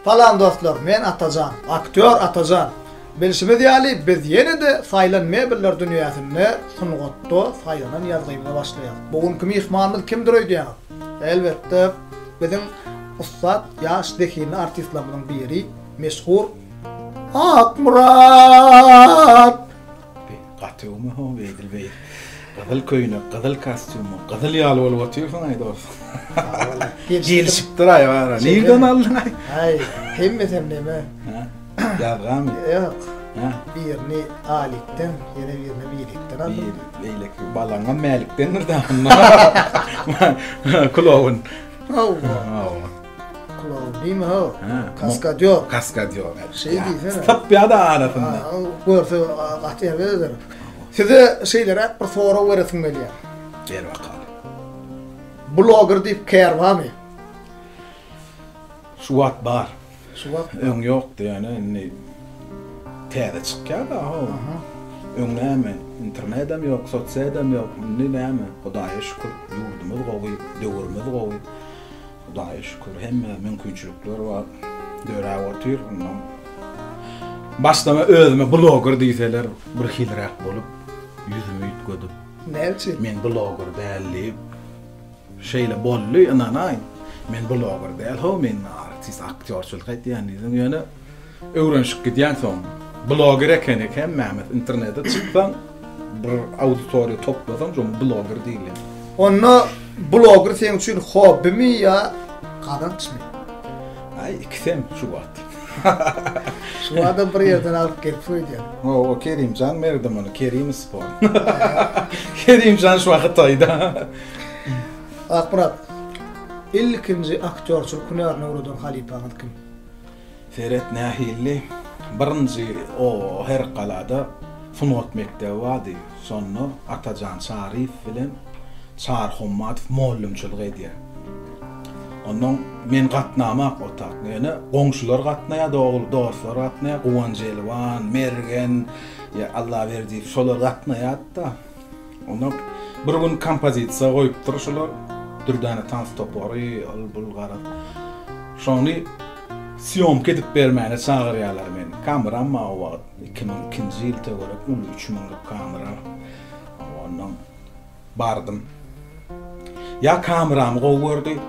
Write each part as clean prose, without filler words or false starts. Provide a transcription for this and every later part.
Salam dostlar, men Atajan, aktýor Atajan. Bilşimiz ýaly, biz ýene-de saýlan mebeller dünýäsinde sungatda saýlanan ýazgymyza başlaýarys. Bu günki myhmanymyz kimdir öýdýäňiz? Elbetde, biziň ussat, ýaş, zehinli artistlerimiziň biri, meşhur Akmyrat! Gaty öwme ho beýdil beýt. Gyzyl köýnek, gyzyl kostýum, gyzyl ýaly bolup otyrsyň aý dost. Gelişipdir aý bara. Nirden aldyň aý? Aý, hemmesem neme? Ýazgamy? Ýok. Birini Alikden, ýene birini Bilikden aldym. Beýleki balaňam Mälikdendir da. Klowun. Hawa. Kloun diýme ho. Kaskadýor. Kaskadýor. Şeý diýsene. Tapýa-da arasynda. Görse gaty erbet eder. Size şeýleräk bir sorag beresim gelýär. Ber bakaly. Bloger diýip kär barmy? Şu wagt bar. Şu wagt öň ýokdy ýöne indi täze çykýar-da ho. Öň näme internedem ýok, sossedem ýok. Indi näme Hudaýa şükür ýurdumyz gowy, döwrümiz gowy. Hudaýa şükür hemme mümkinçilikler bar. Döräp otyr ondan. Başlama özüme bloger diýseler bir hiliräk bolup ýüzümi üýtgedip. Näme üçin? Men bloger däl diýip şeýle boldy ynanaýyn. Men bloger däl how men artist aktýorçylyk edýän diýdim ýöne Öwrenişip gidýäň soň. Bloger ekenik hemmämiz. Internete çyksaň bir auditoriýa toplasaň şoňa bloger diýilýär. Onda bloger seň üçin hobbimi ýa gazançmy? Aý ikisem şu wagt. Şu wagtam bir ýerden alyp gelip öýdýän. Hawa Kerimjan berdi muny Kerim sport. Kerimjan şu wagt Hytaýda. Akmyrat, ilkinji aktýorçylyk hünärini öwreden halypaňyz kim? Seret nähilli, birinji o Herikgalada sungat mekdebi bardy. Şonda Atajan Çaryýew bilen Çary Hommadow mollumçylyk edýär. Onnoň men gatnamak o tak. Ýöne goňşular gatnaýar, dogry dostlar gatnaýar. Guwanç Elwan, Mergen, ýa Allaberdiýew şolar gatnaýardy-da. Onnoň bir gün kompozisiýa goýupdyr şular. Dürdäne tans topary, ol-bul garaz. Şony Sýomka edip bermäne çagyrýarlar meni. Kameram bar o wagt. 2002-nji ýyl töwerek uly üç müňlük kamera. Ondan bardym. Ýa kameramy gowy gördi,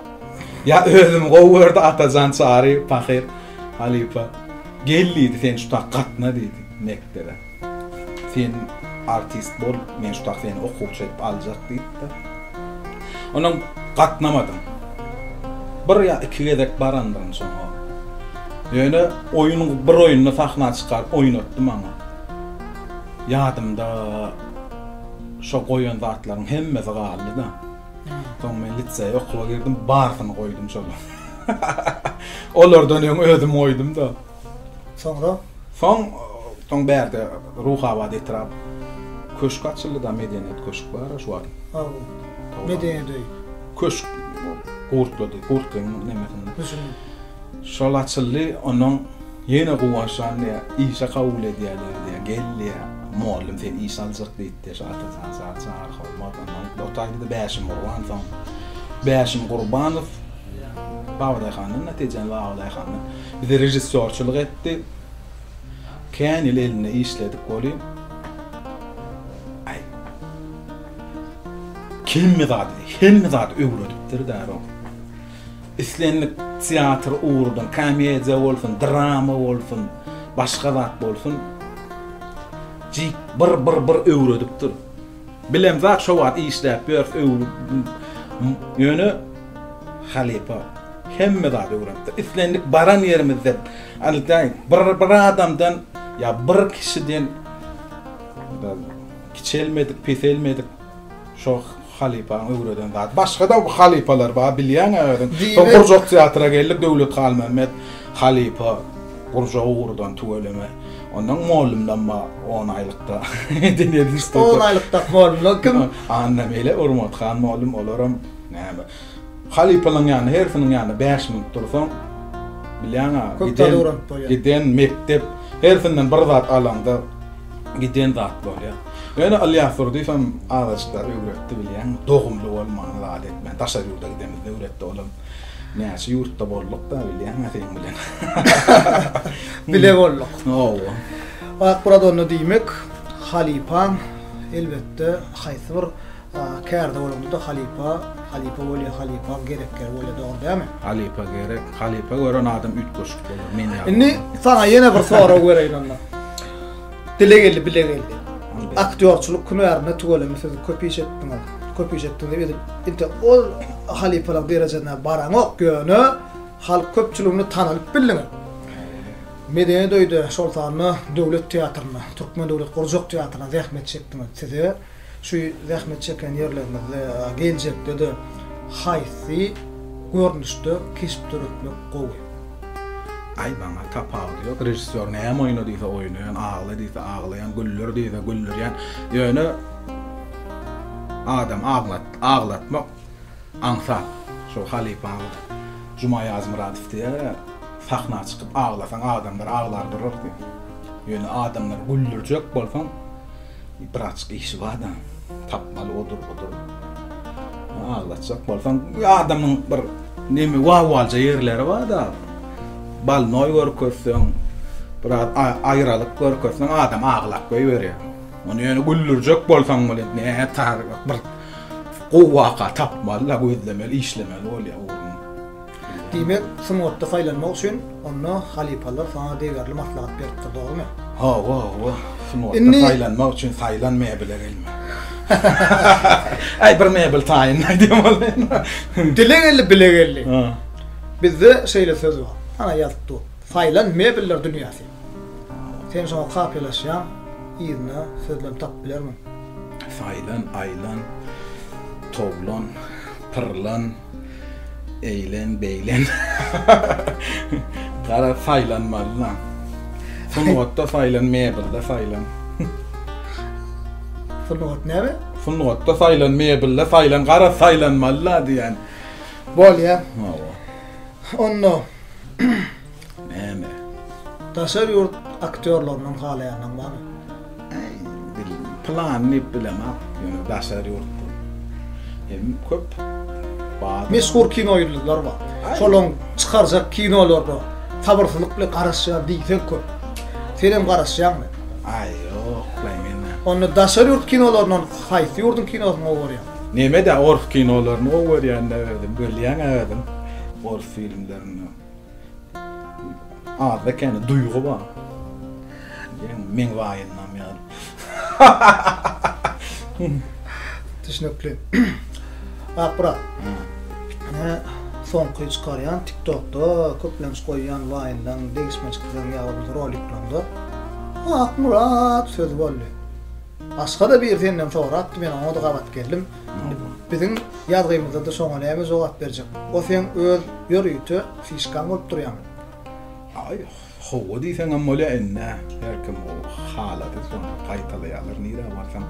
ýa özümi gowy gördi Atajan Çary pahyr halypa. Gel diýdi, sen şu tak gatna diýdi mekdebe. Sen artist bol, men şu tak seni okuwçy edip aljak diýdi-de. Ondan gatnamadym. Bir ýa iki gezek barandyryn şoňa. Ýöne oýun bir oýunda sahna çykaryp oýnatdy maňa. Ýadymda şo goýan zatlaryň hemmesi galdy-da. Soň men liseýe okuwa girdim, barysyny goýdum şol. Olardan öň özüm goýdum-da. Soňra? Soň soň bärde Ruhabat etrap köşk açyldy-da, medeniýet köşk bar-a şu wagt. Hawa. Medeniýet öýi. Köşk Gurtlydy, Gurtlynyň nemesinde. Düşündim. Şol açyldy, onnoň ýene Guwançjan diýýär, işe kabul edýärler diýýär, gel diýýär, mugallym seni işe aljak diýdi diýýär, şu Atajan Çary, Çary Hormat, onnoň o taýda-da Bäşim Gurban soň. Bäşim Gurbanow Babadaýhandan-da, Tejen Babadaýhandan. Bize režissýorçylyk etdi. Kän ýyl elinde işledik welin, aý, hemme zady, hemme zady öwredipdir-dä ro. Islendik teatr ugurdan, komediýa bolsun, drama bolsun, başga zat bolsun, jik bir-bir-bir öwredipdir. Bilemzok şo wagt işläp ýörüs öwrüp ýöne halypa hemme zady öwrenipdir. Islendik baran ýerimizde aýdaýyn bir bir adamdan ýa bir kişiden kiçelmedik peselmedik şo halypaň öwreden zady. Başga-da halypalar bar bilýäň-ä özüň. Soň gurjak teatra geldik Döwlet Halmämmet halypa. Gurjak ugurdan tüweleme. Ondan mollumdan bar on aýlykda. Medeniýet instituty. On aýlykda mollumlar kim? Anna Mele, Urmathan mollum olaram näme. Halypalaryň ýanynda hersiniň ýanynda 5 minut dursaň bilýäň-ä giden, giden mekdep hersinden bir zat alaňda giden zat bolýar. Ýöne Ylýas Durdyýewem azajyk zat öwretdi bilýäňmi? Dogumly bolmany zat etmän daşary ýurda gidemizde öwretdi olam. Näçe ýurtda bolduk-da, bilýäň-ä seň bilen. Bile bolduk. Hawa. Akmyrat onda diýmek, halypaň elbetde haýsy bir kärde bolanda-da halypa, halypa bolýar, halypaň gerek ýeri bolýar, dogry dälmi? Halypa gerek. Halypa gören adam üýtgeşik bolar, men ýaly. Indi saňa ýene bir sorag bereýin onda. Dile geldi, bile geldi. Aktýorçylyk hünärinde tüweleme siz köp iş etdiňiz. Köp iş etdiňiz diýip edil intek ol halypalaryň derejesine baraňok, ýöne halk köpçüliginde tanalyp bildiňiz. Medeniýet öýde, şol sanda döwlet teatrynda, Türkmen döwlet gurjak teatrynda zähmet çekdiňiz. Size Şu zähmet çeken ýerlerimizde geljekde-de haýsy görnüşde keşp döretmek gowy? Aý maňa tapawudy ýok. Režissýor näme oýna diýse oýnaýan, agla diýse aglaýan, güldür diýse güldürýän. Ýöne adam aglat aglatmak aňsat. Şo halypaňyz Juma Ýazmyradow diýýär-ä, sahna çykyp aglasaň adamlar aglar durar diýip. Ýöne adamlary güldürjek bolsaň Birazjyk işi bar-da, tapmaly odur, budur. Aglatjak bolsaň, adamyň bir neme wawwalja ýerleri bar-da. Bolnoý görkezseň, biraz aýralyk görkezseň, adam aglap goýberýär. Ony ýöne güldürjek bolsaň welin, nätar bir gowy waka tapmaly-da, gözlemeli, işlemeli bolýar ugruny. Diýmek, sungatda saýlanmak üçin onda halypalar saňa degerli maslahat beripdir, dogrumy? Hawa, hawa. Sungatda saýlanmak üçin saýlan mebele gelme. Aý, bir mebel taýyn diýen bolýan. Dile geldi, bile geldi. Bizde şeýle söz bar. Ana ýazyp dur. Saýlan mebeller dünýäsi. Sen şoňa kapiýalaşýaň, yzyna sözlem tapyp bilermiň? Saýlan, aýlan, towlan, pyrlan. Eýlen beýlen. Garaz saýlanmaly-la. Sungatda saýlan, mebelde saýlan. Sungat näme? Sungatda saýlan, mebelde saýlan, garaz saýlanmaly-la diýýän. Bolýa. Hawa. Onda Näme? Daşary ýurt aktýorlaryndan halaýanyň barmy? Äý, bil, plan diýip bilemok, ýöne daşary ýurtda hem köp bar. Meşhur kino ýyldyzlary bar. Şolaň çykarjak kinolaryna sabyrsyzlyk bilen garaşýan diýseň köp. Senem garaşýaňmy? Aý, ýok-laý men-ä. Onda daşary ýurt kinolaryndan haýsy ýurduň kinosyny gowy görýäň? Neme-dä, ors kinolaryny gowy görýän-dä özüm, bilýäň-ä özüň ors filmlerini. Azda kände duýgy bar. Diýen meň waýynam ýaly. Düşnükli. Akmyrat. Ine soňky çykarýan TikTokda köplenç goýýan waýynlaň, degişmejikleriň ýa bolmasa roliklaňda Akmyrat sözi boldy. Başga-da biri senden sorapdy, men oňa-da gabat geldim. Indi biziň ýazgymyzda-da şoňa näme jogap berjek? O seň öz ýörite fişkaň bolup durýamy? Aý, hawa diýseňem bolýar indi. Her kim halady şony gaýtalaýarlar nirä barsaň.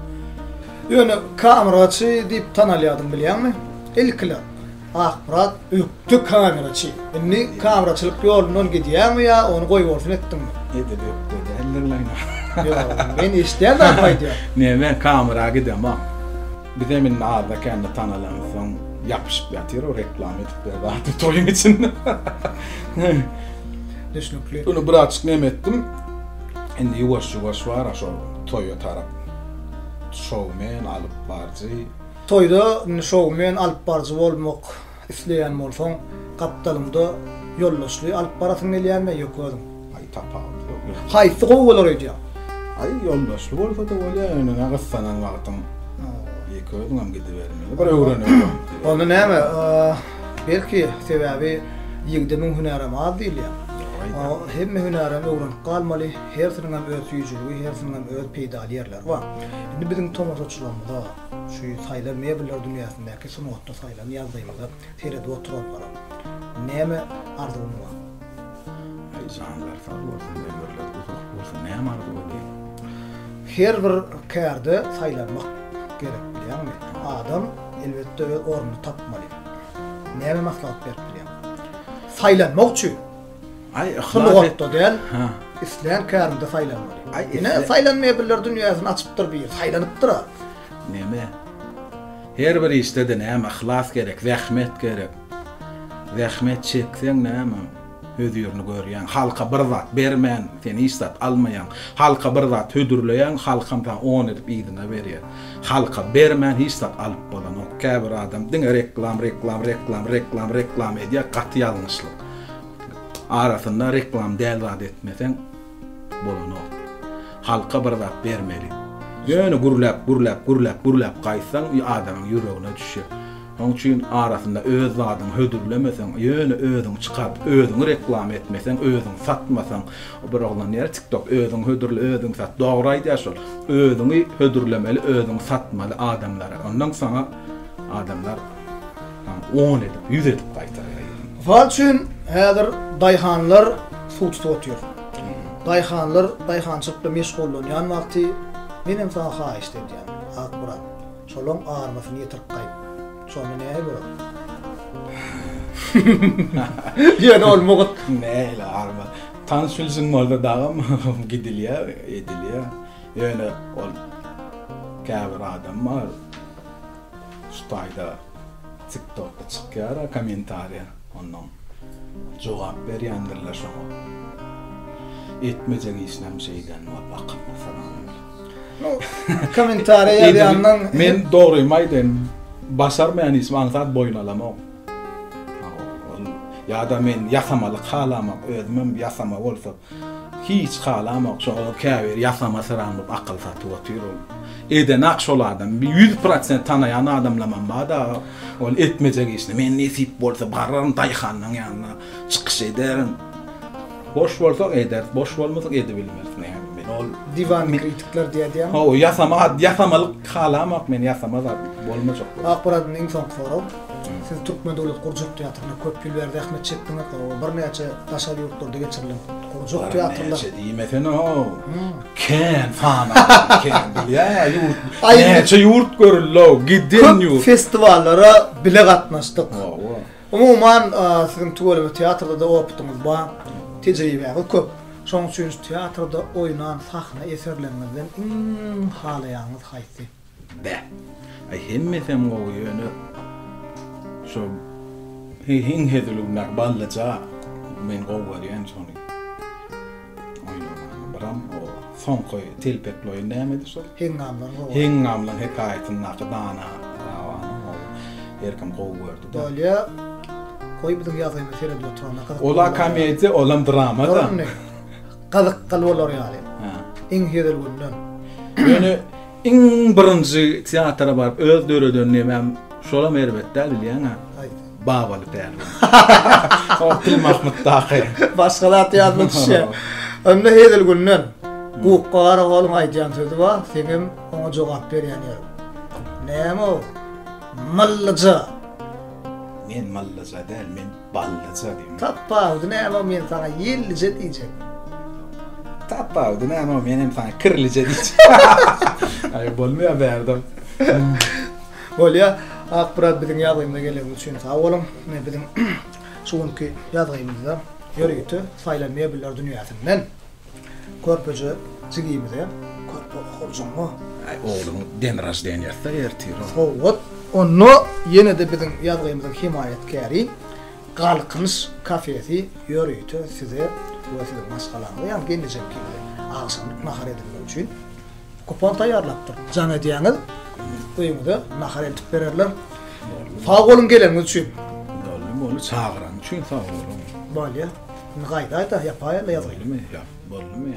Ýöne kameraçy diýip tanalýardyň bilýäňmi? Ilkiler. Akmyrat ökde kameraçy. Indi kameraçylyk ýolundan gidýäňmi ýa ony goýbolsun etdiňmi? Edil ökde däldirler. Ýok, men eşidýän zadymy aýdýan. Neme, kamera gidemok. Bizem indi azda-kände tanalansoň ýapyşyp ýatyr o reklama edip ber zady toýuň içinde. Düşnükli. Ony birazjyk neme etdim. Indi ýuwaş-ýuwaş bar-a şo toýa tarap şoumen, alyp baryjy. Toýda indi şoumen alyp baryjy bolmak isleýän bolsaň, gapdalyňda ýoldaşly alyp barasyň gelýärmi ýa ýeke özüň? Aý tapawudy ýok. Haýsy gowy bolar öýdýäň? Aý ýoldaşly bolsa-da bolýar, ýöne nä gyssanan wagtyň ýeke özüňem gidibermeli. Bir öwreneli. Onda näme, belki sebäbi ýigide müň hünärem az diýilýär. Hemme hünärem öwrenip galmaly, hersiniňem öz süýjüligi, hersiniňem öz peýdaly ýerleri bar. Indi biziň tomaşaçylarymyza şu saýlan mebeller dünýäsindäki sungatda saýlan ýazgymyza seredip oturanlara näme arzuwyň bar? Aý janlary sag bolsun, ömürleri uzak bolsun, näme arzuw edeýin? Her bir kärde saýlanmak gerek bilýäňmi? Adam elbetde öz ornuny tapmaly. Näme maslahat berip bilýäň? Saýlanmak üçin. Aý yhlas Sungatda däl, islän kärinde saýlanmaly. Aý Ine, saýlan mebeller dünýäsini açypdyr biri, saýlanypdyr-a. Neme? Her bir işde-de näme yhlas gerek, zähmet gerek. Zähmet çekseň näme, hözirini görýäň. Halka bir zat bermän, sen hiç zat almaýaň. Halka bir zat hödürleýäň, halkam saňa on edip yzyna berýär. Halka bermän hiç zat alyp bolanok. Käbir adam diňe reklam, reklam, reklam, reklam, reklam edýär, gaty ýalňyşlyk. Arasynda reklam däl zat etmeseň bolanok. Halka bir zat bermeli. Ýöne gürläp, gürläp, gürläp, gürläp gaýtsaň adamyň ýüregine düşýär. Şonuň üçin arasynda öz zadyňy hödürlemeseň, ýöne özüňi çykaryp, özüňi reklama etmeseň, özüňi satmasaň, bir oglan diýýär tiktok özüňi hödürle, özüňi sat. Dogry aýdýar şol. Özüňi hödürlemeli, özüňi satmaly adamlara. Ondan saňa adamlar on edip, ýüz edip gaýtarýar. Mysal üçin, häzir daýhanlar suw tutup otyr. Daýhanlar daýhançylyk bilen meşgullanýan wagty menem saňa haýyşt edýän, Akmyrat. Şolaň armasyny ýetirip gaýt. Şonda näme bolar? Ýöne ol mugt. Nähili arma? Tanyş bilşiň bolsa dagam gidilýär, edilýär. Ýöne ol käbir adam bar. Şu taýda TikTokda çykýar-a kommentariýa. Onnoň jogap berýändirler şoňa. Etmejek işinem şeýden bolup akylly salam. Kommentariýa ýazýandan Men dogrymy aýdaýyn, başarmaýan işimi aňsat boýun alamok. Ýa-da men ýasamalyk halamok, özümem ýasama bolsa hiç halamok. Şo käbir ýasama syran bolup akyl satyp otyr ol. Edenak şol adam. 100% tanaýan adamlamam bar-da, ol etmejek işini. Men nesip bolsa bararyn daýhanyň ýanyna, çykyş ederin. Boş bolsak ederis, boş bolmasak edibilmeris näme men ol Diwan kritikler diýýär diýýäňmi? Hawa, ýasama ýasamalyk halamok men ýasama zat bolmajak. Akmyrat indi iň soňky sorag. Siz Türkmen döwlet gurjak teatrynda köp ýyl bäri zähmet çekdiňiz. Birnäçe daşary ýurtlarda geçirilen gurjak teatrlar. Birnäçe diýmesene-ow. Kän sanap kän bilýä ýurt. Näçe ýurt görüldi-ow, giden ýurt. Köp festiwallara bile gatnaşdyk. Hawa. Umuman, siziň tüweleme teatrda-da opytyňyz bar, tejribäňiz köp. Şonuň üçin şu teatrda oýnan sahna eserleriňizden iň halaýanyňyz haýsy? Bä. Aý hemmesem gowy ýöne şo iň hezilindäki Ballyja men gowy görýän şony. Oýnamany. Biram o soňky telpekli oýun nämedi şol? Heňňamlaryň rowaýaty. Heňňamlaryň hekaýatyndaky dana Rabanyň ol her kim gowy gördi-de. Bolýa. Goý biziň ýazgymyzy seredip oturanlar gyzykly Ola komediýa, olam drama-da. Dur indi. Gyzykly bolar ýaly. Hä. Iň hezil günden. Ýöne iň birinji teatra baryp öz döreden nemäm şolam erbet däl bilýäň-ä. Haýsy? Babaly pälwan. O Pil Mahmutdaky. Başga zat ýadyma düşýär. Onda hezil günden Gukga Garagolyň aýdýan sözi bar, seňem oňa jogap berýän ýeriň. Näme o? Myllyja. Men myllyja däl, men ballyja diýdim. Tapawudy näme o, men saňa ýellije diýjek. Tapawudy näme o, menem saňa kirlije diýjek. Aý bolmaýar bärde. Bolýa, Akmyrat biziň ýazgymyza geleniňiz üçin sag boluň. Ine biziň şu günki ýazgymyzda ýörite saýlan mebeller dünýäsinden körpeje jigimize, körpe oguljygyňa. Aý ogluň den raždeniýasy ertir. Sowgat. Onda ýene-de biziň ýazgymyzyň hemaýatkäri Galkynyş kafesi ýörite size we siziň maşgalaňyza, ýagny gelnejeňkiňize agşamlyk nahar edinmek üçin Kupon taýýarlapdyr. Jaň edýäňiz, öýüňize nahar eltip bererler. Sag boluň geleniňiz üçin. Boldy, boldy, çagyran üçin sag boluň. Bolýa. Indi gaýdaýda, ýapaýaly ýazgyny. Boldumy? Ýap, boldumy?